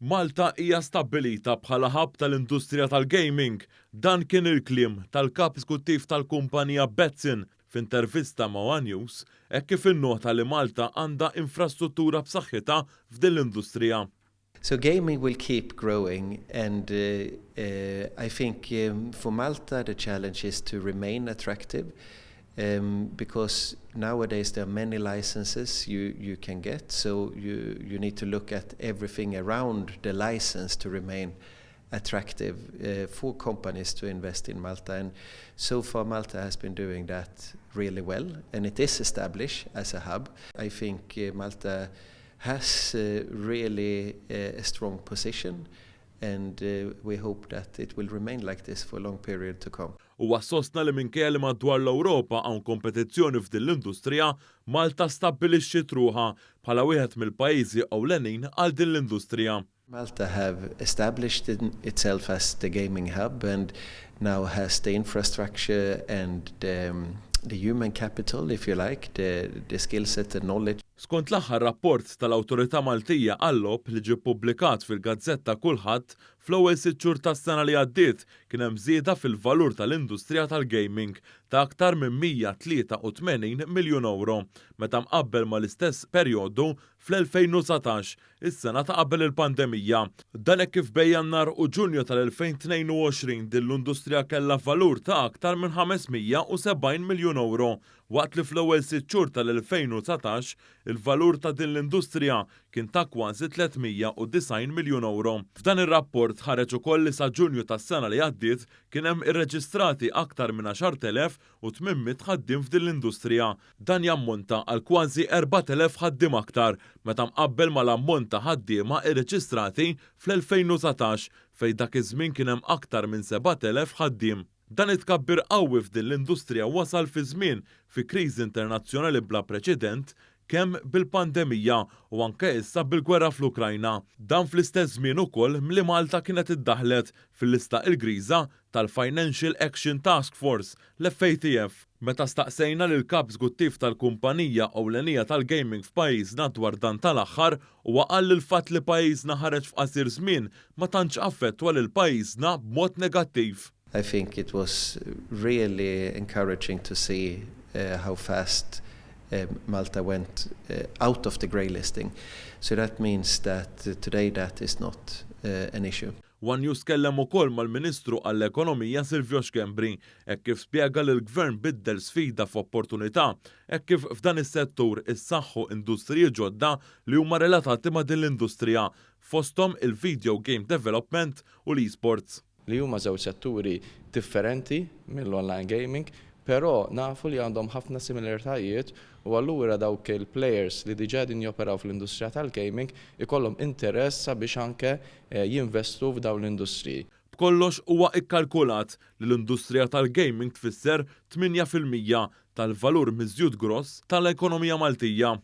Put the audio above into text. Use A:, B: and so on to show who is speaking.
A: Malta hija stabbilita bħala hub tal-industrija tal-gaming. Dan kien il-kliem tal-Kap Eżekuttiv tal-kumpanija Betsson f'intervista ma' one News hekk kif innota li Malta għandha infrastruttura b'saħħitha f'din l-industrija.
B: So gaming will keep growing and I think for Malta the challenge is to remain attractive because nowadays there are many licenses you, you can get so you, you need to look at everything around the license to remain attractive for companies to invest in Malta and so far Malta has been doing that really well and it is established as a hub. I think Malta has really a strong position and we hope that it will remain like this for a long period to come.
A: Huwa sostna li minkejja li madwar l-Ewropa hawn kompetizzjoni f'din l-industrija, Malta stabbilixxiet ruħha bħala wieħed mill-pajjiżi ewlenin għal din l-industrija.
B: Malta have established itself as the gaming hub and now has the infrastructure and the, the human capital, if you like, the, the skill set and knowledge.
A: Skont l-aħħar rapport tal-Awtorità Maltija għal-Logħob li ġie ppubblikat fil-gazzetta Kullħadd, fl-ewwel 6 xhur tas-sena li għaddiet kien hemm żieda fil-valur tal-industrija tal-gaming ta' aktar minn 183 miljun ewro meta mqabbel mal-istess perjodu fl-2019, is-sena ta' qabel il-pandemija. Dan hekk kif bejn Jannar u Ġunju tal-2022 din l-industrija kellha valur ta' aktar minn 570 miljun ewro, waqt li fl-ewwel 6 xhur tal-2019 il-valur ta' din l-industrija kien ta' kważi 390 miljun ewro. F'dan ir-rapport ħareġ ukoll li sa Ġunju tas-sena li għaddiet kien hemm irreġistrati aktar minn 10,800 ħaddiem f'din l-industrija. Dan jammonta għal kważi 4,000 ħaddiem aktar meta mqabbel mal-ammont ta' ħaddiema rreġistrati fl-2019 fejn dak iż-żmien kien hemm aktar minn 7,000 ħaddiem. Dan it-tkabbir qawwi f'din l-industrija wasal fi żmien fi kriżi internazzjonali bla preċedent kemm bil-pandemija u anke issa bil-gwerra fl-Ukrajna. Dan fl-istess żmien ukoll li Malta kienet iddaħħlet fil-lista l-griża tal-Financial Action Task Force, l-FATF. Meta staqsejna lill-Kap Eżekuttiv tal-kumpanija ewlenija tal-gaming f'pajjiżna dwar dan tal-aħħar, huwa qal li l-fatt li pajjiżna ħareġ f'qasir żmien ma tantx affettwa lil pajjiżna b'mod negattiv.
B: I think it was really encouraging to see how fast Malta went out of the grey listing. So that means that today that is not an issue.
A: One News tkellem ukoll mal-Ministru għall-Ekonomija Silvio Schembri hekk kif spjega li l-Gvern biddel sfida f'opportunità hekk kif f'dan is-settur issaħħu industriji ġodda li huma relatati ma' din l-industrija, fosthom il-video game development u l-esports.
C: Li huma żewġ setturi differenti mill-online gaming, però nafu li għandhom ħafna similaritajiet u allura dawk il-players li diġà qegħdin joperaw fl-industrija tal-gaming ikollhom interess sabiex anke jinvestu f'dawn l-industriji.
A: B'kollox huwa ikkalkulat li l-industrija tal-gaming tfisser 8% tal-valur miżjud gross tal-ekonomija Maltija.